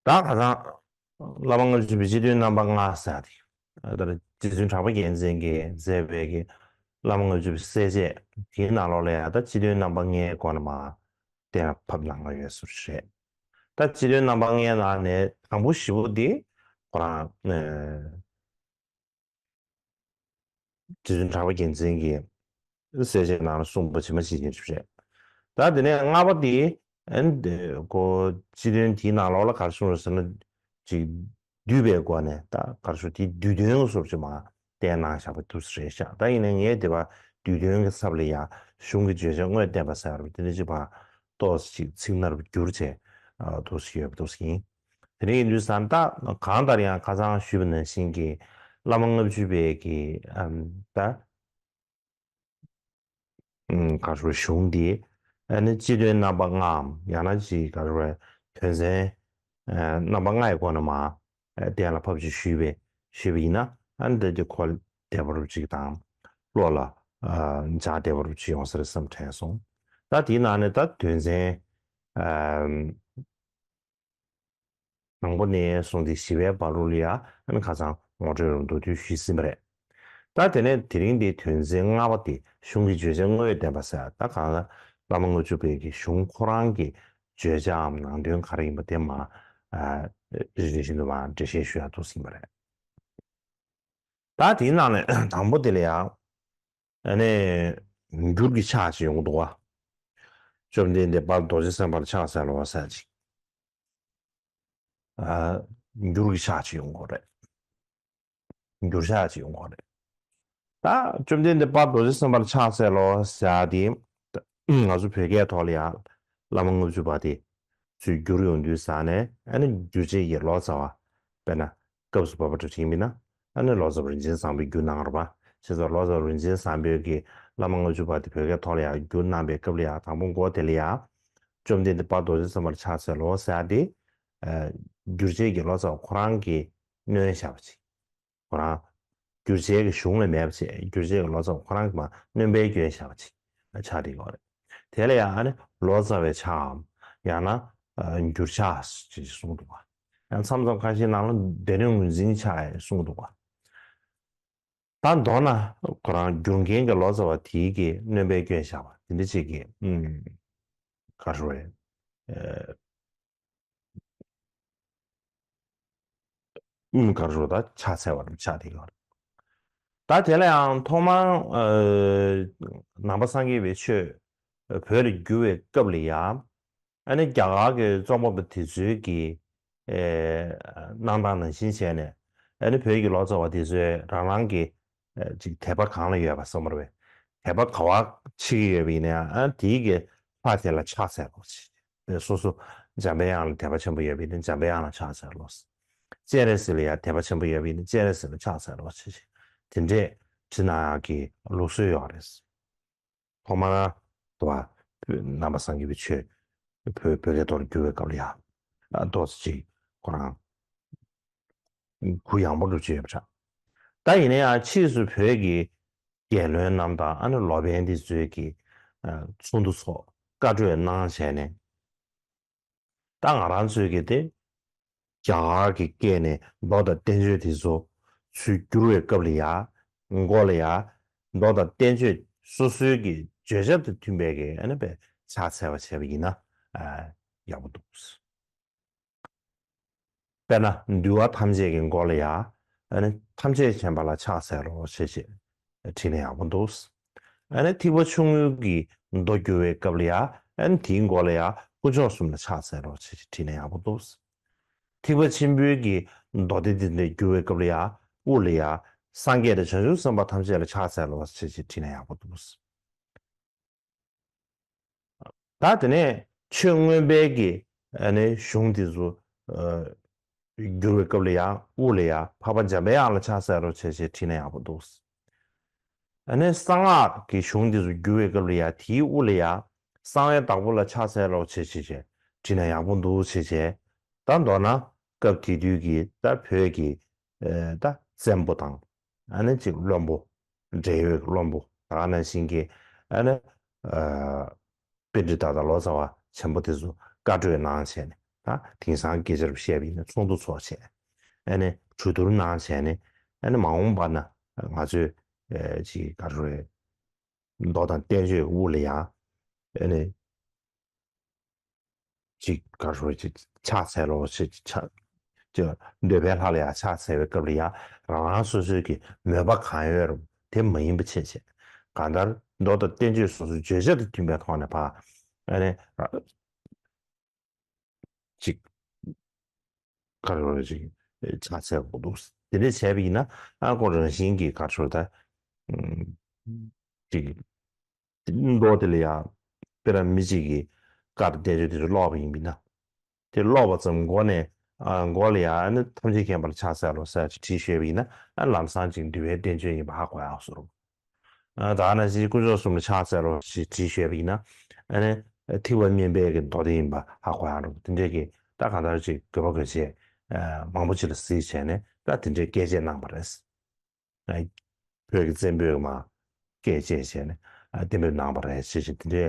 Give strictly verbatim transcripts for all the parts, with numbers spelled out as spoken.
ད་ཁ་སང་བླ་མ་ལྔ་བཅུ་པའི་སྤྱི་དོན་རྣམ་པ་ལྔ་ཟེར་ཏེ། ད་རྗེ་བཙུན་གྲགས་པ་རྒྱལ་མཚན་གྱིས་མཛད་པའི་གི་བླ་མ་ལྔ་བཅུ་པའི་གསལ་བྱེད་དེའི་ནང་ལོགས་ལ་ཡང་ད་སྤྱི་དོན་རྣམ་པ་ལྔའི་སྒོ་ནས་མར་གཏན་ལ་ཕབ་གནང་གི་ཡོད་ཟེར་རེད། ད་སྤྱི་དོན་རྣམ་པ་ལྔའི་ནང་ནས་དང་པོ་བཞི་པོ་དེ་ཁོ་རང་། རྗེ་བཙུན་གྲགས་པ་རྒྱལ་མཚན་གྱིས་གསལ་བྱེད་ནང་ལ་གསུངས་པ་ཇི་མ་ཇི་བཞིན་རེད། ད་དེ་ནས་ལྔ་པ་དེ་ཨན་དེ་ཀོ་སྤྱི་དོན་དེའི་ནང་ལོགས་ལ་ག་རེ་གསུངས་རེད་ཟེར་ན། ཅིག་བསྡུས་པའི་སྒོ་ནས་ད་ག་རེ་ཞུ་དེ་བསྡུས་དོན་གྱི་བཟོ་ཅིག་མར་བསྟན་གནང་བཞག་པ་འདུག་ཟེར་ཤག་ད་ཡིན་ནའི་ངས་དེ་བ་བསྡུས་དོན་གྱི་ཚབ་ལ་ཡང་གཞུང་གི་བརྗོད་བྱ་དངོས་བསྟན་པ་ཟེར་བ་དེ་འདྲ་ཅིག་བ་ཏོག་ཙམ་ཅིག་ཚིག་ནོར་བསྒྱུར་བྱས་ཏོག་ཙམ་ཡོད་པ་འདུག་ཟེར་ཡིན། དེ་རིང་ཡིན་དུས་ཙང་ད་གང་ལྟར་ཡང་ཁ་སང་ཞུས་པ་ནང་བཞིན་གྱི་བླ་མ་ལྔ་བཅུ་པའི་གི་ཨམ་ད་ཨམ་ག་རེ་ཞུ་གཞུང་འདི་ཨ་ནི་སྤྱི་དོན་རྣམ་པ་ལྔའམ་ཡང་ན་ཅིག་ག་རེ་དོན་ཚན་ཨ་རྣམ་པ་ལྔ་ཡི་སྒོ་ནས་མར་ཨ་གཏན་ལ་ཕབ་ཅིག་ཞུས་པས་ཞུས་པ་ཡིན་ན་ཨ་ནི་ད་དེ་གོ་བདེ་པོ་ཅིག་དང་བློ་ལ་ཨ་འཇགས་བདེ་པོ་ཅིག་ཡོང་ས་རེད་བསམ་དྲན་སོང་། ད་དེའི་ནང་ནས་ད་དོན་ཚན་ཨ་དང་པོ་ནས་བཟུང་སྟེ་བཞི་པའི་བར་དུ་ལ་ཡ་ཨ་ནི་ཁ་སང་ངོ་སྤྲོད་རུ་མདོར་བསྡུས་ཞུས་ཟིན་པ་རེད། ད་དེ་ནས་དེ་རིང་འདིའི་དོན་ཚན་ལྔ་པ་དེ་གཞུང་གི་བརྗོད་བྱ་དངོས་བསྟན་པ་ཟེར། ད་གང་ལ་བླ་མ་ལྔ་བཅུ་པའི་གི་གཞུང་ཁོ་རང་གི་བརྗོད་བྱའམ་ནང་དོན་ག་རེ་ཡིན་པ་དེ་མར་ཨ་རེ་རེ་བཞིན་དུ་མར་འགྲེལ་བཤད་ཞུ་ཡག་འདུག་ཟིན་པ་རེད། ད་དེའི་ནང་ནས་དང་པོ་དེ་ལ་ཡ་ཨ་ནི་འགྱུར་གྱི་ཕྱག་ཅིག་ཡོང་གི་འདུག་བ། བཅོམ་ལྡན་འདས་དཔལ་རྡོ་རྗེ་སེམས་དཔའ་ལ་ཕྱག་འཚལ་ལོ་ཟེར་ཅིག་ཨ་འགྱུར་གྱི་ཕྱག་ཅིག་ཡོང་གི་རེད། འགྱུར་ཕྱག་ཅིག་ཡོང་གི་རེད། ད་བཅོམ་ལྡན་འདས་དཔལ་རྡོ་རྗེ་སེམས་དཔའ་ལ་ཕྱག་འཚལ་ལོ་ཟེར་ཡག་དེ་ང་ཚོ་བོད་སྐད་ཐོག་ལ་ཡ་བླ་མ་ལྔ་བཅུ་པ་དེ་ཚུར་བསྒྱུར་ཡོང་དུས་ཙ་ནས་ཨ་ནི་བསྒྱུར་བྱེད་ཀྱི་ལོ་ཙཱ་བ་དཔེར་ན་སྐབས་སུ་བབ་པ་འདྲ་ཞིག་ཡིན་ན་ཨ་ནི་ལོ་ཙཱ་བ་རིན་ཆེན་བཟང་པོས་བསྒྱུར་གནང་རོགས་པ་བྱས་ཙང་ལོ་ཙཱ་བ་རིན་ཆེན་བཟང་པོས་ཀྱི་བླ་མ་ལྔ་བཅུ་པ་དེ་བོད་སྐད་ཐོག་ལ་ཡ་བསྒྱུར་གནང་པའི་སྐབས་ལ་ཡ་དང་པོ་མགོ་དེ་ལ་ཡ་བཅོམ་ལྡན་འདས་དཔལ་རྡོ་རྗེ་སེམས་དཔའ་ལ་ཕྱག་འཚལ་ལོ་ཟེར་ཡག་དེ། ཨ་བསྒྱུར་བྱེད་ཀྱི་ལོ་ཙཱ་བ་ཁོ་རང་གིས་སྣོན་བཞག་པ་ཅིག་ཁོ་རང་བསྒྱུར་བྱེད་ཀྱི་གཞུང་ལ་མེད་པ་ཅིག་བསྒྱུར་བྱེད་ཀྱི་ལོ་ཙཱ་བ་ཁོ་རང་གིས་མར་སྣོན་པ་བསྐྱོན་བཞག་པ་ཅིག་ཆགས་བསྡད་ཡོད་རེད། དེ་ལ་ཡང་ཨ་ནི་ལོ་ཙཱ་བའི་ཕྱག་གམ་ཡང་ན་ཨ་འགྱུར་ཕྱག་ཅེས་གསུངས་འདུག་བ། ཡང་མཚམས་མཚམས་ཁ་ཤས་ནང་ལ་སྡེ་སྣོད་ངོས་འཛིན་ཕྱག་ཡང་གསུངས་འདུག་བ། ད་མདོར་ན་ཁོ་རང་བསྒྱུར་མཁན་གྱི་ལོ་ཙཱ་བ་དེའི་གི་སྣོན་པ་བསྐྱོན་བཞག་པ་དེ་འདྲ་ཅིག་གི་ཨུམ་ག་རེ་རེད། ཨ་ཨུམ་ག་རེ་རེད། ད་ཕྱག་འཚལ་བ་རེད། ཕྱག་དེ་ག་རེད། ད་དེ་ལ་ཡང་ཐོག་མར་ཨ་ནང་པ་སངས་རྒྱས་པའི་ཆོས་བོད་ལ་བསྒྱུར་བའི་སྐབས་ལ་ཡང་ཨ་ནི་རྒྱ་གར་གྱི་རྩོམ་པ་པོ་དེ་ཚོའི་གི་ཨེ་གནང་སྟངས་ནང་བཞིན་བྱས་ནས་ཨ་ནི་བོད་ཀྱི་ལོ་ཙཱ་བ་དེ་ཚོས་རང་རང་གི་ཨེ་ཅིག་དད་པ་གང་ལ་ཡོད་པ་བསམ་པར་བས་དད་པ་ག་བ་ཆེ་གི་ཡོད་པ་ཡིན་ན་ཡང་ཨ་དེའི་གི་ལྷ་དེ་ལ་ཕྱག་འཚལ་དགོས་ཆེ། སོ་སོ་འཇམ་པའི་དབྱངས་ལ་དད་པ་ཆེན་པོ་ཡོད་པ་ཡིན་ན་འཇམ་པའི་དབྱངས་ལ་ཕྱག་འཚལ་ལོ། སྤྱན་རས་གཟིགས་ལ་ཡང་དད་པ་ཆེན་པོ་ཡོད་པ་ཡིན་ན་སྤྱན་རས་གཟིགས་ལ་ཕྱག་འཚལ་ལོ་ཆེ་ཆེ། དེ་འདྲས་བྲིས་གནང་ཡག་གི་ལུགས་སྲོལ་ཡོད་རེད། ཐོག་མར་དུ་བ་ནང་པ་སངས་རྒྱས་པའི་ཆོས་བོད་བོད་སྐད་ཐོག་ལ་བསྒྱུར་བའི་སྐབས་ལ་ཡང་ཏོག་ཙམ་ཅིག་ཁོ་རང་གུ་ཡངས་པོ་འགྲོ་གི་ཡོད་པ་འདྲ། ད་ཡིན་ན་ཡང་ཕྱིས་སུ་བོད་ཀྱི་རྒྱལ་བློན་རྣམས་དང་ཨ་ནི་ལོ་པཎ་དེ་ཚོས་ཀྱི་ཚོགས་འདུ་ཚོགས་བཀའ་གྲོས་གནང་བྱས་ནས། ད་ང་རང་ཚོའི་གི་དེ་རྒྱ་གར་གྱི་སྐད་ནས་མདོ་དང་བསྟན་བཅོས་དེ་ཚོ་ཚུར་བསྒྱུར་བའི་སྐབས་ལ་ཡ་མགོ་ལ་ཡ་མདོ་དང་བསྟན་བཅོས་སོ་སོའི་གི་བརྗོད་བྱ་དང་མཐུན་པའི་གི་ཨ་ནི་པའི་ཕྱག་འཚལ་བ་བྱས་པ་ཡིན་ན་ཨ་ཡག་པོ་འདུག་དཔེར་ན་འདུལ་བ་ཐམས་ཅད་ཀྱི་མགོ་ལ་ཡ་ཨ་ནི་ཐམས་ཅད་མཁྱེན་པ་ལ་ཕྱག་འཚལ་ལོ་ཞེས་བྲིས་ན་ཡག་པོ་འདུག་ཨ་ནི་ཐེག་པ་ཆུང་ངུའི་གི་མདོ་བསྒྱུར་བའི་སྐབས་ལ་ཡ་ཨ་ནི་དེའི་མགོ་ལ་ཡ་དཀོན་མཆོག་གསུམ་ལ་ཕྱག་འཚལ་ལོ་ཞེས་བྲིས་ན་ཡག་པོ་འདུག་ཐེག་པ་ཆེན་པོའི་གི་མདོ་སྡེ་འདི་འདྲ་བསྒྱུར་བའི་སྐབས་ལ་ཡ་དབུ་ལ་ཡ་སངས་རྒྱས་དང་བྱང་ཆུབ་སེམས་དཔའ་ཐམས་ཅད་ལ་ཕྱག་འཚལ་ལོ་ཞེས་བྲིས་ན་ཡག་པོ་འདུག་ད་དེ་ནས་ཆོས་མངོན་པའི་གི་ཨ་ནི་གཞུང་དེ་ཚོ་ཨ་བསྒྱུར་བའི་སྐབས་ལ་ཡང་དབུ་ལ་ཡང་འཕགས་པ་འཇམ་པའི་དབྱངས་ལ་ཕྱག་འཚལ་ལོ་ཞེས་བྱས་བྲིས་ན་ཡག་པོ་འདུག་ཨ་ནི་གསང་སྔགས་ཀྱི་གཞུང་དེ་ཚོ་བསྒྱུར་བའི་སྐབས་ལ་ཡང་དེའི་དབུ་ལ་ཡང་གསང་བའི་བདག་པོ་ལ་ཕྱག་འཚལ་ལོ་ཞེས་བྱས་བྱས་བྲིས་ན་ཡག་པོ་འདུག་ཞེས་བྱས། ད་མདོར་ན་སྐབས་དེ་དུས་ཀྱི་ད་བོད་ཀྱི་ཨ་ད་བཙན་པོ་དང་ཨ་ནི་ཅིག་བློན་པོ། འབྲེལ་ཡོད་ཀྱི་བློན་པོ་ད་ག་ནང་བཞིན་གྱི་ཨ་ནི་ཨ་པཎྜི་ཏ་དང་ལོ་ཙཱ་བ་ཆེན་པོ་དེ་ཚོ་བཀའ་གྲོས་གནང་བྱས་ནས་ ད་དེང་སང་སྐད་ཆ་རུ་བཤད་པ་ཡིན་ན་ཚོགས་འདུ་ཚོགས་བྱས། ཨ་ནི་གྲོས་བསྡུར་གནང་བྱས་ནས། ཨ་ནི་མ་འོངས་པ་ན་ང་ཚོས་ཨ་ཅིག་ག་རེ་རེད། མདོ་དང་བསྟན་བཅོས་ཀྱི་དབུ་ལ་ཡང་ཨ་ནི་ཅིག་ག་རེ་ཅིག་ཕྱག་འཚལ་ལོ་ཞེས་ཕྱག་ཅིག་འདོད་པའི་ལྷ་ལ་ཡང་ཕྱག་འཚལ་བའི་སྐབས་ལ་ཡང་རང་རང་སོ་སོའི་གི་མོས་པ་གང་ཡོད་རུང་དེ་མ་ཡིན་པ་བྱས་བྱས། གང་ལྟར་མདོ་དང་བསྟན་བཅོས་སོ་སོའི་བརྗོད་བྱ་དང་མཐུན་པའི་ཐོག་ནས་ཕར་ཨ་ནི་ཅིག་ག་རེ་ཅིག་ཕྱག་འཚལ་དགོས་འདུག་དེ་འདྲས་བྱས་པ་ཡིན་ན་ཨ་ཁོ་རང་བཞིན་གྱིས་ག་རེ་ད་ཅིག་མདོ་དེ་ལ་ཡང་དཔེར་ན་མི་གཅིག་གིས་བཀའ་དང་བསྟན་བཅོས་དེ་ཚོ་ཀློག་པ་ཡིན་པ་ཡིན་ན། དེ་ཀློག་པ་ཙམ་མགོ་ནས་ཨ་མགོ་ལ་ཡང་ཨ་ནི་ཐམས་ཅད་མཁྱེན་པ་ལ་ཕྱག་འཚལ་ལོ་ཟེར་ཅིག་བྲིས་ཤོད་པ་ཡིན་ན། ཨ་ལམ་སང་ཅིག་འདུལ་བའི་བསྟན་བཅོས་ཡིན་པ་ཧ་གོ་ཡག་བཟོ་འདྲ། ཨ་ད་ནང་བཞིན་དཀོན་མཆོག་གསུམ་ལ་ཕྱག་འཚལ་ལོ་ཞེས་བྲིས་ཤོད་པ་ཡིན་ན། ཨ་ནི་ཐེག་པ་དམན་པའི་གི་མདོ་སྡེ་ཡིན་པ་ཧ་གོ་ཡག་འདྲ་བོ་དེ་འདྲས་ཀྱི་ད་གང་ལྟར་ཅིག་དགོས་པ་དགོས་ཆེད་ཨ་མང་པོ་ཅིག་ལ་གཟིགས་བྱས་ནས་ད་དེ་འདྲའི་བཀས་བཅད་གནང་བ་རེད། ཨ་བོད་ཀྱི་བཙན་པོས་མར་བཀས་བཅད་བྱས་ནས་ཨ་གཏན་འབེབས་གནང་བ་རེད་ཅེས་བྱས་དེ་འདྲའི་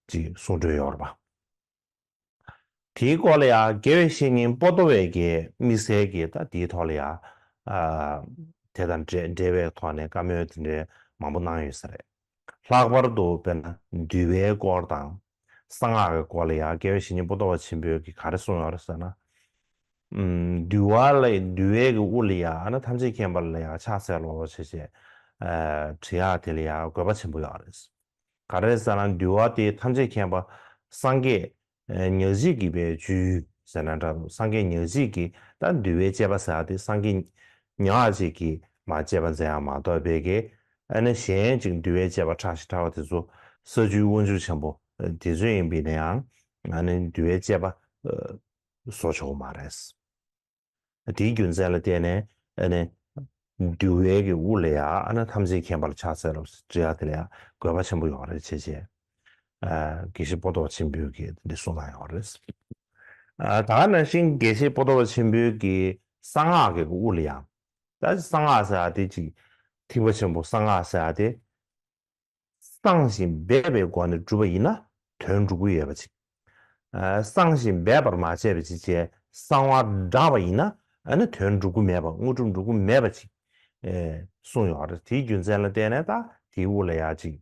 ཅིག་གསུང་སྲོལ་ཡོད་རེད་པ། དེའི་སྐོར་ལ་ཡང་དགེ་བའི་བཤེས་གཉེན་པོ་ཏོ་བས་ཀྱིས་དམིགས་བསལ་གྱིས་ད་དེའི་ཐོག་ལ་ཡང་ཨ་དེ་དང་འབྲེལ་འབྲེལ་བའི་ཐོག་ནས་བཀའ་མོལ་དེ་འདྲའི་མང་པོ་གནང་ཡོད་ས་རེད། ལྷག་པར་དུ་དཔེར་ན་འདུལ་བའི་སྐོར་དང་གསང་སྔགས་ཀྱི་སྐོར་ལ་ཡང་དགེ་བའི་བཤེས་གཉེན་པོ་ཏོ་བ་ཆེན་པོས་ཀྱིས་ག་རེ་གསུངས་ཡོད་རེད་ཟེར་ན། ཨམ་འདུལ་བ་ལ་འདུལ་བའི་གི་དབུ་ལ་ཡང་ཨ་ནི་ཐམས་ཅད་མཁྱེན་པ་ལ་ཡང་ཕྱག་འཚལ་ལོ་ཞེས་བྱས་ཨ་བྲི་ཡག་དེ་ལ་ཡང་དགོས་པ་ཆེན་པོ་ཡོད་རེད། ག་རེ་ཟེར་ན་འདུལ་བ་དེ་ཐམས་ཅད་མཁྱེན་པ་སངས་རྒྱས་ཨ་ཉག་གཅིག་གི་པའི་སྤྱོད་ཡུལ་ཟེར་ན་འདྲ་འདུག་སངས་རྒྱས་ཉག་གཅིག་གི་ད་འདུལ་བའི་བཅས་པ་ཟེར་ཡག་དེ་སངས་རྒྱས་ཉག་གཅིག་གིས་མར་བཅས་པ་མཛད་ཡག་མ་གཏོགས་པའི་གི་ཨ་ནི་གཞན་ཅིག་འདུལ་བའི་བཅས་པ་ཕྲ་ཞིང་ཕྲ་བ་དེ་ཚོ་ས་བཅུའི་དབང་ཕྱུག་ཆེན་པོ་དེ་ཚོ་ཡིན་པས་ན་ཡང་ཨ་ནི་འདུལ་བའི་བཅས་པ་ཨ་བཟོ་ཆོག་གི་མ་རེད། དེའི་རྒྱུ་མཚན་ལ་བརྟེན་ནས་ཨ་ནི་འདུལ་བའི་གི་དབུ་ལ་ཡང་ཨ་ནི་ཐམས་ཅད་མཁྱེན་པ་ལ་ཕྱག་འཚལ་ལོ་ཟེར་བྲི་ཡག་དེ་ལ་ཡང་དགོས་པ་ཆེན་པོ་ཡོད་རེད་བྱས་བྱས། ཨ་དགེ་བཤེས་པོ་ཏོ་བ་ཆེན་པོས་ཀྱིས་འདི་གསུངས་གནང་ཡོད་རེད། ཨ་ད་ག་ནང་བཞིན་དགེ་བཤེས་པོ་ཏོ་བ་ཆེན་པོས་ཀྱིས་གསང་སྔགས་ཀྱི་དབུ་ལ་ཡང་། ད་གསང་སྔགས་ཟེར་ཡག་དེ་ཅིག་ཐེག་པ་ཆེན་པོ་གསང་སྔགས་ཟེར་ཡག་དེ། གསང་ཞིང་སྦས་པའི་སྒོ་ནས་བསྒྲུབས་པ་ཡིན་ན་དོན་འགྲུབ་ཀྱི་ཡོད་པ་ཅིག་ཨ་གསང་ཞིང་སྦས་པར་མ་བྱས་པ་ཅིག་བྱས་གསང་བ་བསྒྲགས་པ་ཡིན་ན་ཨ་ནི་དོན་འགྲུབ་ཀྱི་མེད་པ་དངོས་གྲུབ་འགྲུབ་ཀྱི་མེད་པ་ཅིག་ཨེ་གསུངས་ཡོད་རེད། དེའི་རྒྱུ་མཚན་ལ་བརྟེན་ནས་ད་དེའི་དབུ་ལ་ཡང་ཅིག་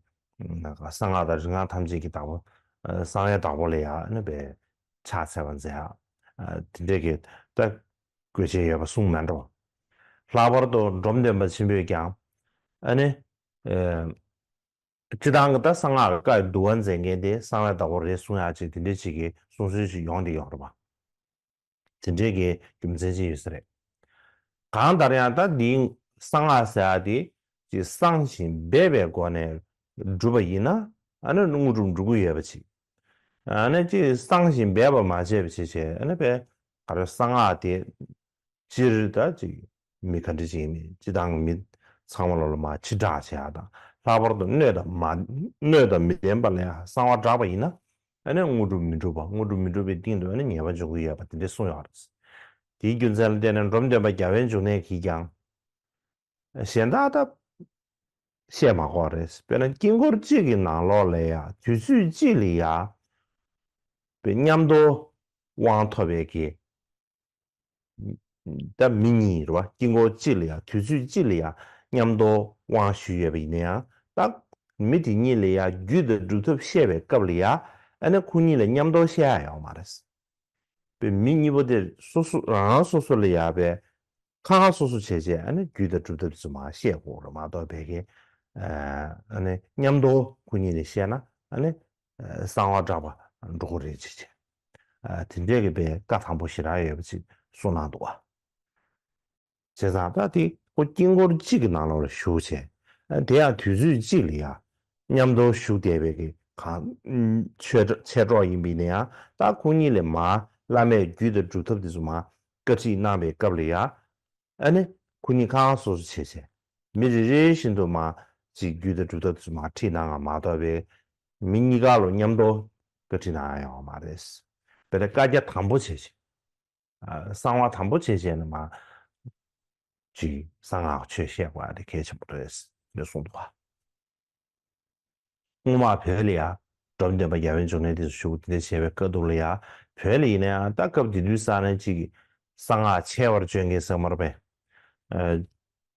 གསང་སྔགས་དང་རིག་སྔགས་ཐམས་ཅད་ཀྱི་བདག་པོ་ཨ་གསང་བའི་བདག་པོ་ལ་ཡང་ཨ་ནི་པའི་ཕྱག་འཚལ་བ་མཛད་ཡག་ཨ་དེ་འདྲས་ཀྱི་ད་དགོས་ཆེད་ཡོད་པ་གསུངས་མེད་འགྲོ། ལྷག་པར་དུ་འབྲོམ་སྟོན་པ་ཆེན་པོས་ཀྱང་ཨ་ནི་ཨེ། སྤྱིར་བཏང་གི་ད་གསང་སྔགས་ཀྱི་བཀའ་ཡི་བསྡུ་བ་མཛད་མཁན་དེ་གསང་བའི་བདག་པོ་རེད་གསུང་ཡག་ཅིག་དེ་འདྲ་ཅིག་གི་གསུང་སྲོལ་ཞིག་ཡོང་བསྡད་ཡོད་རེད་པ། དེ་འདྲའི་གི་རྒྱུ་མཚན་ཅིག་ཡོད་ས་རེད། གང་ལྟར་ཡང་ད་འདིའི་གསང་སྔགས་ཟེར་ཡག་དེ་ཅིག་གསང་ཞིང་སྦས་པའི་སྒོ་ནས་བསྒྲུབས་པ་ཡིན་ན་ཨ་ནི་དངོས་གྲུབ་འགྲུབ་ཀྱི་ཡོད་པ་ཅིག་ཨ་ནི་ཅིག་གསང་ཞིང་སྦས་པར་མ་བྱས་པ་ཅིག་བྱས་ཨ་ནི་པའི་ག་རེ་གསང་སྔགས་དེ། སྤྱིར་ད་ཅིག་མི་ག་འདྲ་ཅིག་ཡིན་མིན་སྤྱིར་བཏང་གི་མི་ཚང་མ་ལོ་ལ་མར་ཕྱི་བསྒྲགས་བྱེད་ཡག་དང་ལྷག་པར་དུ་སྣོད་དང་མ་སྣོད་དང་མི་ལྡན་པ་ལ་ཡང་གསང་བ་བསྒྲགས་པ་ཡིན་ན་ཨ་ནི་དངོས་གྲུབ་མི་འགྲུབ་པ་དངོས་གྲུབ་མི་འགྲུབ་པའི་སྟེང་དུ་ཨ་ནི་ཉེས་པ་འབྱུང་གི་ཡོད་པ་དེ་འདྲ་གསུངས་ཡོད་རེད། དེའི་རྒྱུ་མཚན་ལ་བརྟེན་ནས་འབྲོམ་སྟོན་པ་རྒྱལ་བའི་འབྱུང་གནས་ཀྱིས་ཀྱང་གཞན་དག་ད་བཤད་མ་དགོས་རེད། དཔེར་ན་དཀྱིལ་འཁོར་གཅིག་གི་ནང་ལོགས་ལ་ཡང་དུས་ཚོད་གཅིག་ལ་ཡང་པའི་མཉམ་དུ་དབང་ཐོབ་པའི་གི་ད་མི་གཉིས་རེད་བ། དཀྱིལ་འཁོར་གཅིག་ལ་ཡང་དུས་ཚོད་གཅིག་ལ་ཡང་མཉམ་དུ་དབང་ཞུས་ཡོད་པ་ཡིན་ན་ཡང་ད་མི་དེ་གཉིས་ལ་ཡང་རྒྱུད་དང་སྒྲུབ་ཐབས་བཤད་པའི་སྐབས་ལ་ཡང་ཨ་ནི་ཁོ་གཉིས་ལ་མཉམ་དུ་བཤད་ཡ་ཡོད་མ་རེད། པའི་མི་གཉིས་པོ་དེ་སོ་སོ་རང་རང་སོ་སོ་ལ་ཡང་པའི་ཁ་ཁ་སོ་སོ་བྱས་བྱས་ཨ་ནི་རྒྱུད་དང་སྒྲུབ་ཐབས་དེ་ཚོ་མར་བཤད་དགོས་རེད་མ་གཏོགས་པའི་གི་ཨ་ནི་མཉམ་དུ་ཁོ་གཉིས་ལ་བཤད་ན་ཨ་ནི་གསང་བ་བསྒྲགས་པ་འགྲོ་གི་རེད་ཅེས་བྱས། ཨ་དེ་འདྲས་ཀྱི་པའི་བཀའ་དམ་པོ་ཞེ་དྲག་ཡོད་པ་ཅིག་གསུངས་གནང་འདུག་བ། བྱས་ཙང་ད་དེ་ཁོ་དཀྱིལ་འཁོར་གཅིག་གི་ནང་ལོགས་ལ་བཞུགས་བྱས། ཨ་དེ་ཡང་དུས་ཚོད་གཅིག་ལ་ཡང་མཉམ་དུ་བཞུགས་བསྡད་པའི་གི་གང་ཆོས་མཆེད་གྲོགས་ཡིན་པ་ཡིན་ན་ཡང་ད་ཁོ་གཉིས་ལ་མར་བླ་མས་རྒྱུད་དང་སྒྲུབ་ཐབས་དེ་ཚོ་མར་བཀའ་ཁྲིད་གནང་པའི་སྐབས་ལ་ཡང་། ཨ་ནི་ཁོ་གཉིས་ཁ་ཁ་སོ་སོ་བྱས་བྱས། མི་རེ་རེ་བཞིན་དུ་མར་ཅིག་རྒྱུད་དང་སྒྲུབ་ཐབས་དེ་ཚོ་མར་ཁྲིད་གནང་བ་མ་གཏོགས་པའི་མི་གཉིས་ཀ་ལ་མཉམ་དུ་བཀའ་ཁྲིད་གནང་ཡ་ཡོད་མ་རེད། དཔེར་ན་བཀའ་རྒྱ་དམ་པོ་བྱས་བྱས། ཨ་གསང་བ་དམ་པོ་བྱས་བྱས་ནས་མར་ཅིག་གསང་སྔགས་ཆོས་བཤད་དགོས་ཡ་དེ་གལ་ཆེན་པོ་རེད་ཅེས་གསུངས་འདུག་བ། སྔོན་མ་བོད་ལ་ཡང་འབྲོམ་སྟོན་པ་རྒྱལ་བའི་འབྱུང་གནས་དེ་ཚོ་བཞུགས་དེ་འདྲ་བྱས་པའི་སྐབས་དུས་ལ་ཡང་ བོད་ལ་ཡིན་ན་ཡང་ད་སྐབས་དེ་དུས་ས་ནས་ཅིག་གསང་སྔགས་ཆེ་བར་སྤྱོད་མཁན་ཟེར་མ་རེད་པས།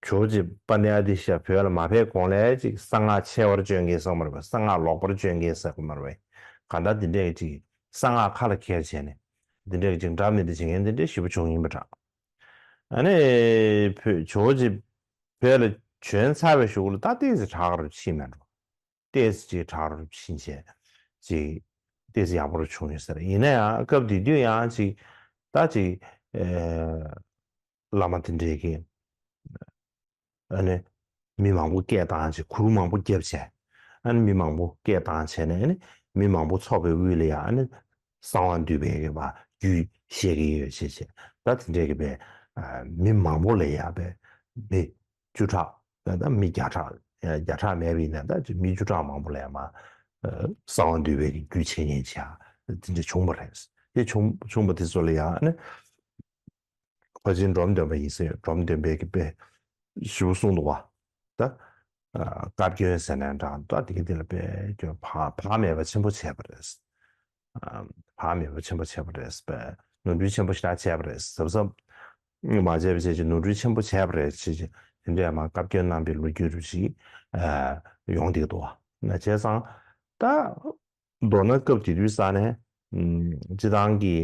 ཇོ་བོ་རྗེ་དཔལ་ལྡན་ཨ་ཏི་ཤ་བོད་ལ་མ་ཕེབས་གོང་ལ་ཅིག་གསང་སྔགས་ཆེ་བར་སྤྱོད་མཁན་ཟེར་མ་རེད་པས། གསང་སྔགས་ལོག་པར་སྤྱོད་མཁན་ཟེར་མ་རེད་པས། གང་ལྟར་དེ་འདྲས་ཀྱི་ཅིག་གསང་སྔགས་ཁ་ལ་འཁྱེར་བྱས་ནས་དེ་འདྲས་ཀྱི་ཅིག་འདྲ་མི་འདྲ་བྱེད་མཁན་དེ་འདྲས་ཞེ་པོ་བྱུང་ཡིན་པ་འདྲ། ཨ་ནི། བོད་ཇོ་བོ་རྗེ་བོད་ལ་བྱོན་ཚར་བའི་གཞུག་ལ་ད་ཏོག་ཙམ་དྲག་རུ་ཕྱིན་མེད་འགྲོ། ཏོག་ཙམ་ཅིག་དྲག་རུ་ཕྱིན་བྱས་ཅིག་ཏོག་ཙམ་ཡག་པོ་རུ་བྱུང་ཡོད་ཟེར། ཡིན་ན་ཡང་སྐབས་དེ་དུས་ཡང་ཅིག་ད་ཅིག་ཨེ་བླ་མ་དེ་འདྲས་ཀྱིས་ཨ་ནི་མི་མང་པོ་སྐད་བཏང་བྱས། གུར་མང་པོ་བརྒྱབ་བྱས། ཨ་ནི་མི་མང་པོ་སྐད་བཏང་བྱས་ནས། ཨ་ནི་མི་མང་པོ་ཚོགས་པའི་དབུས་ལ་ཡང་ཨ་ནི་གསང་བ་འདུས་པའི་གི་བ་རྒྱུད་བཤད་ཀྱི་ཡོད་ཅེས་བྱས། ད་དེ་འདྲས་ཀྱི་བས་མི་མང་པོ་ལ་ཡང་བས་མི་བཅུ་ཕྲག་ད་ལྟ་མི་བརྒྱ་ཕྲག་བརྒྱ་ཕྲག་མེད་པ་ཡིན་ན། ད་ཅིག་མི་བཅུ་ཕྲག་མང་པོ་ལ་ཡང་མ་གསང་བ་འདུས་པའི་གི་རྒྱུད་འཆད་ཉན་བྱས། དེ་འདྲ་བྱུང་བ་རེད། དེ་བྱུང་བྱུང་བ་དེ་ཚོ་ལ་ཡང་ཨ་ནི་ཕར་ཕྱིན་འབྲོམ་སྟོན་པ་ཡིན་ཟེར། འབྲོམ་སྟོན་པས་ཀྱི་དཔེ་ཞིབ་གསུངས་འདུག་བ། ད་བཀའ་བཀྱོན་ཟེར་ན་འདྲ། ད་དེ་གི་དེ་ལ་དཔེ་བཀྱོན་བག་བག་མེད་པ་ཆེན་པོ་བྱས་པ་རེད། བག་མེད་པ་ཆེན་པོ་བྱས་པ་རེད་པས། ནོར་འཁྲུལ་ཆེན་པོ་ཞེ་དྲག་བྱས་པ་རེད། གཟབ་གཟབ་མ་བྱས་པ་བྱས་ཀྱི་ནོར་འཁྲུལ་ཆེན་པོ་བྱས་པ་རེད་ཅེས་ཀྱི་དེ་འདྲས་མ་བཀའ་བཀྱོན་གནང་པའི་ལོ་རྒྱུས་རུ་ཞིག་ཡོང་བསྡད་འདུག་བ། ན་བྱས་ཙང་ད་མདོར་ན་སྐབས་དེ་དུས་ས་ནས་སྤྱི་བཏང་གི་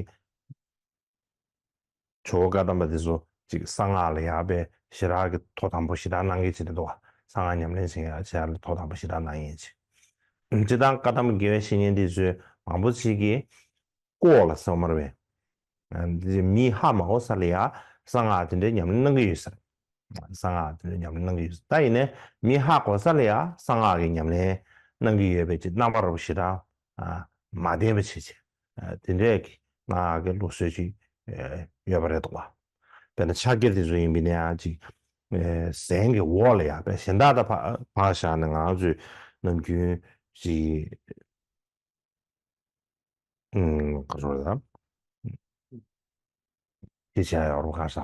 ཇོ་བོ་བཀའ་གདམས་པ་དེ་ཚོ་ཅིག་གསང་སྔགས་ལ་ཡག་པའི་ཞེ་དྲག་གི་ཐོག་དང་པོ་ཞེ་དྲག་གནང་མཁན་ཅིག་རེད་འདུག་བ། གསང་སྔགས་ཉམས་ལེན་བྱེད་མཁན་ཞེ་དྲག་ལ་ཐོག་དང་པོ་ཞེ་དྲག་གནང་མཁན་ཅིག་སྤྱི་བཏང་བཀའ་གདམས་དགེ་བའི་བཤེས་གཉེན་དེ་ཚོས་མང་པོ་ཅིག་གིས་ཀོ་ལ་ཟེར་བ་མ་རེད་པས། མི་ཧ་མ་གོ་ས་ལ་ཡ་གསང་སྔགས་དེ་འདྲའི་ཉམས་ལེན་གནང་གི་ཡོད་ས་རེད། གསང་སྔགས་དེ་འདྲའི་ཉམས་ལེན་གནང་གི་ཡོད་ས། ད་ཡིན་ནའི་མི་ཧ་གོ་ས་ལ་ཡ་གསང་སྔགས་ཀྱི་ཉམས་ལེན་གནང་གི་ཡོད་པའི་ཅིག་རྣམ་པ་རོབ་ཞེ་དྲག་མ་བསྟན་པ་བྱེད་ཅིག་དེ་འདྲའི་གི་ང་གི་ལུགས་སྲོལ་ཅིག་ཡོད་པ་རེད་འདུག་བ། དཔེར་ན་ཕྱག་རྒྱ་དེ་ཚོ་ཡིན་པ་ཡིན་ན་ཡང་ཅིག་ཟན་གྱི་འོག་ལ་ཡ་དཔེ་གཞན་དག་ད་ཕར་བཞག་ནས་ང་ཚོས་ནམ་རྒྱུན་ཅིག་ཨུམ། ག་ཚོད་རེད་ད། དེ་བྱས་ཡོད་རུང་ཁ་ས།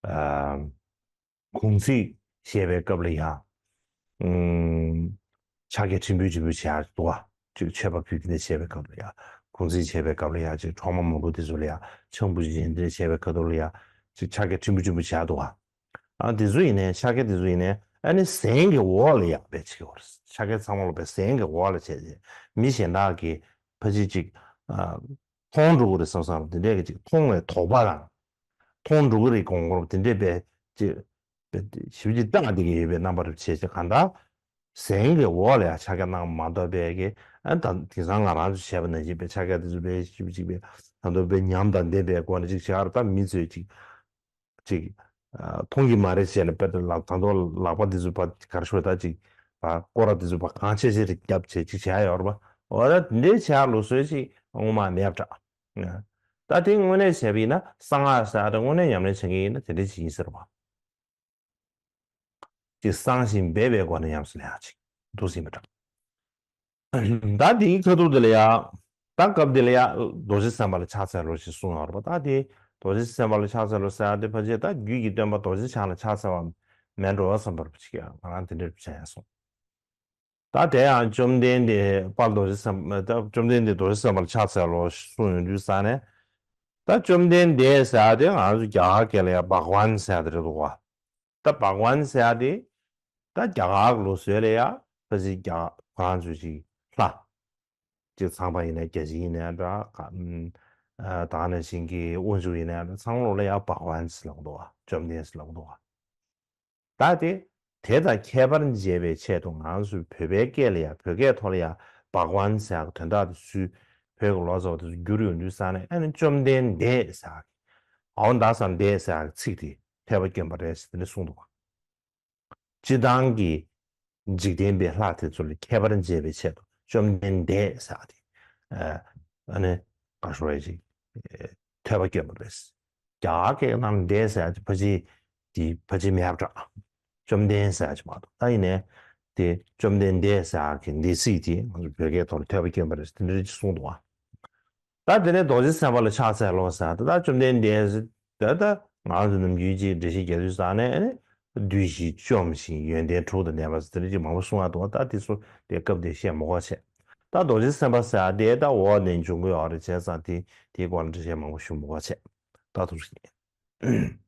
ཨ། གུང་ཚིགས་བཤད་པའི་སྐབས་ལ་ཡ། ཨུམ། ཕྱག་རྒྱ་ཕྲན་བུ་ཕྲན་བུ་བྱས་འདུག་བ། ཅིག་མཆོད་པ་ཕུལ་དེ་འདྲ་བྱས་པའི་སྐབས་ལ་ཡ། གུང་ཚིགས་བྱས་པའི་སྐབས་ལ་ཡ། ཅིག་གྲོག་མ་མང་པོ་དེ་ཚོ་ལ་ཡ། ཆང་བུ་ཅིག་དེ་འདྲ་བྱས་པའི་སྐབས་ལ་ཡ། ཅིག་ཕྱག་རྒྱ་ཕྲན་བུ་ཕྲན་བུ་བྱས་འདུག་བ། ཨ། དེ་ཚོ་ཡིན་ནའི་ཕྱག་རྒྱ་དེ་ཚོ་ཡིན་ནའི་ཨ་ནི་ཟན་གྱི་འོག་ལ་ཡ་དཔེ་བྱེད་ཀྱི་ཡོད་རེད། ཕྱག་རྒྱ་ཚང་མ་ལ་དཔེ་ཟན་གྱི་འོག་ལ་བྱས་རྗེས་མི་གཞན་དག་གིས་ཕལ་ཆེར་ཅིག་ཨ། མཐོང་འགྲོ་གི་རེད་བསམ་བསམ་དེ་འདྲས་ཀྱི་ཅིག་མཐོང་བའི་དོགས་པ་དང་། མཐོང་འགྲོ་གི་རེད་དགོངས་སྐོར་དེ་འདྲས་པའི་ཅིག་པའི་ཞིབ་ཅིག་བཏང་བསྡད་ཀྱི་ཡོད་པའི་རྣམ་པ་རུ་བྱས་ཅིག་གང་ལྟར་ཟན་གྱི་འོག་ལ་ཡ་ཕྱག་རྒྱ་གནང་མ་གཏོགས་པའི་གི་ཨ། ད་དེང་སང་ང་རང་ཚོས་བྱས་པ་ནང་བཞིན་པའི་ཕྱག་རྒྱ་དེ་ཚོ་པའི་ཞིབ་ཅིག་པའི་ད་དུང་པའི་ཉམས་དང་ལྡན་པའི་སྒོ་ནས་ཅིག་བྱས་ར། ད་མི་ཚོས་ཅིག་ཅིག་ཨ། མཐོང་གི་མ་རེད་ཟེར་ནས་དཔེ་ལ་ད་དུང་ལག་པ་འདི་ཚོ་ཕར་ག་རེ་ཞུ་ད་ཅིག་ཕར་སྐོར་ར་འདི་ཚོ་ཕར་གང་ཆེ་ཆེ་རེ་བརྒྱབ་བྱས་ཅིག་བྱས་ཡོད་རེད་པ། འོ་ད་འདི་བྱས་ལུགས་སྲོལ་ཅིག་སྔོན་མ་མེད་པ་འདྲ། ད་དེ་དངོས་གནས་བྱས་པ་ཡིན་ན་གསང་སྔགས་ཟེར་ཡ་དེ་དངོས་གནས་ཉམས་ལེན་བྱེད་མཁན་ཡིན་ན་དེ་འདྲ་ཅིག་ཡིན་ཟེར་བ། ཅིག་གསང་ཞིང་སྦས་པའི་སྒོ་ནས་ཉམས་སུ་ལེན་ཡ་ཅིག་འདུག་ཟིན་པ་འདྲ། ད་དེའི་ཁ་ཐུག་དེ་ལ་ཡ། ད་སྐབས་དེ་ལ་ཡ་རྡོ་རྗེ་སེམས་དཔའ་ལ་ཕྱག་འཚལ་ལོ་ཞེས་གསུངས་ཡོད་རེད་པ། ད་དེ་རྡོ་རྗེ་སེམས་དཔའ་ལ་ཕྱག་འཚལ་ལོ་ཟེར་ཡ་དེ་ཕལ་ཆེར་ད་རྒྱུད་ཀྱི་སྟོན་པ་རྡོ་རྗེ་འཆང་ལ་ཕྱག་འཚལ་བ་མེད་འགྲོ་བསམ་པར་ཅིག་ཡ་ང་རང་དེ་འདྲར་བྱས་ཡ་སོང་། ད་དེ་ཡང་བཅོམ་ལྡན་འདས་དཔལ་རྡོ་རྗེ་སེམས། ད་བཅོམ་ལྡན་འདས་རྡོ་རྗེ་སེམས་དཔའ་ལ་ཕྱག་འཚལ་ལོ་གསུངས་ཡོང་དུས་ཙ་ནས། ད་བཅོམ་ལྡན་འདས་ཟེར་ཡ་དེ་ང་ཚོ་རྒྱ་གར་སྐད་ལ་ཡ་བྷ་ག་ཝན་ཟེར་ཡ་དེ་རེད་འདུག་ག། ད་བྷ་ག་ཝན་ཟེར་ཡ་དེ་ད་རྒྱ་གར་གྱི་ལུགས་སྲོལ་ལ་ཡ་ཕལ་ཆེར་རྒྱ་ཁོ་རང་ཚོས་ཅིག་ལྷ། ཅིག་ཚངས་པ་ཡིན་ན་བརྒྱ་བྱིན་ཡིན་ན་འདྲ། ཨ། ད་ག་ནང་བཞིན་གྱི་དབང་ཕྱུག་ཡིན་ན་འདྲ། ཚང་མ་ལོ་ལ་ཡ་བྷ་ག་ཝན་ཟེར་ལབ་འདུག་ག། བཅོམ་ལྡན་ཟེར་ལབ་འདུག་ག། ད་དེ་དེ་དང་ཁྱད་པར་འབྱེད་པའི་ཆེད་དུ་ང་ཚོས་བོད་པའི་སྐད་ལ་ཡ། བོད་སྐད་ཐོག་ལ་ཡ་བྷ་ག་ཝན་ཟེར་ཡ་གི་དོན་དག་དེ་ཚུར་བོད་ཀྱི་ལོ་ཙཱ་བ་དེ་ཚོ་བསྒྱུར་ཡོང་དུས་ཙ་ནས། ཨ་ནི་བཅོམ་ལྡན་འདས་ཟེར་ཡ་གི། ཨའོ་ད་སར་འདས་ཟེར་ཡ་གི་ཚིག་དེ་ཐོས་པ་སྐྱོན་པ་རེད་ཟེར་ནས་གསུངས་འདུག་ག། སྤྱིར་བཏང་གི་འཇིག་རྟེན་པའི་ལྷ་དེ་ཚོ་ལས་ཁྱད་པར་འབྱེད་པའི་ཆེད་དུ་བཅོམ་ལྡན་འདས་ཟེར་ཏེ། ཨ་ནི་ག་ཞུ་བ་ཅིག་ཐོས་པ་སྐྱོན་པ་རེད། རྒྱ་གར་སྐད་ནང་འདས་ཟེར་ཡ་ཅིག་ཕལ་ཆེར་དེ་ཕལ་ཆེར་མེད་པ་འདྲ། བཅོམ་ལྡན་ཟེར་ཡ་ཅིག་མ་གཏོགས། ད་ཡིན་ནའི་དེ་བཅོམ་ལྡན་འདས་ཟེར་ཡ་གི་འདས་ཚིག་དེ་ང་ཚོ་བོད་སྐད་ཐོག་ལ་ཐོས་པ་སྐྱོན་པ་རེད་དེ་འདྲ་ཅིག་གསུངས་འདུག་ག། ད་དེ་ནས་རྡོ་རྗེ་སེམས་དཔའ་ལ་ཕྱག་འཚལ་ལོ་ཟེར། ད་ད་བཅོམ་ལྡན་འདས་ཟེར། ད་ད་ང་ཚོ་ནམ་རྒྱུན་གྱི་འགྲེལ་བཤད་རྒྱག་དུས་ཙ་ནས་ཨ་ནི་བསྡུས་ཤིང་བཅོམ་ཞིང་ཡོན་ཏན་དྲུག་དང་ལྡན་པ་ཟེར་དེ་འདྲ་ཅིག་མང་པོ་གསུང་ཡ་འདུག་ག། ད་དེ་ཚོ་དེ་སྐབས་དེ་བཤད་མ་དགོས་བྱས། ད་ ད་རྡོ་རྗེ་སེམས་དཔའ་ཟེར་ཡ་དེ་ད་འོག་ནས་འབྱུང་གི་ཡོད་རེད། བྱས་ཙང་དེ་དེའི་སྐོར་ལ་འགྲེལ་བཤད་མང་པོ་ཞུ་མི་དགོས་བྱས། ད་ཐུགས་རྗེ་ཆེ།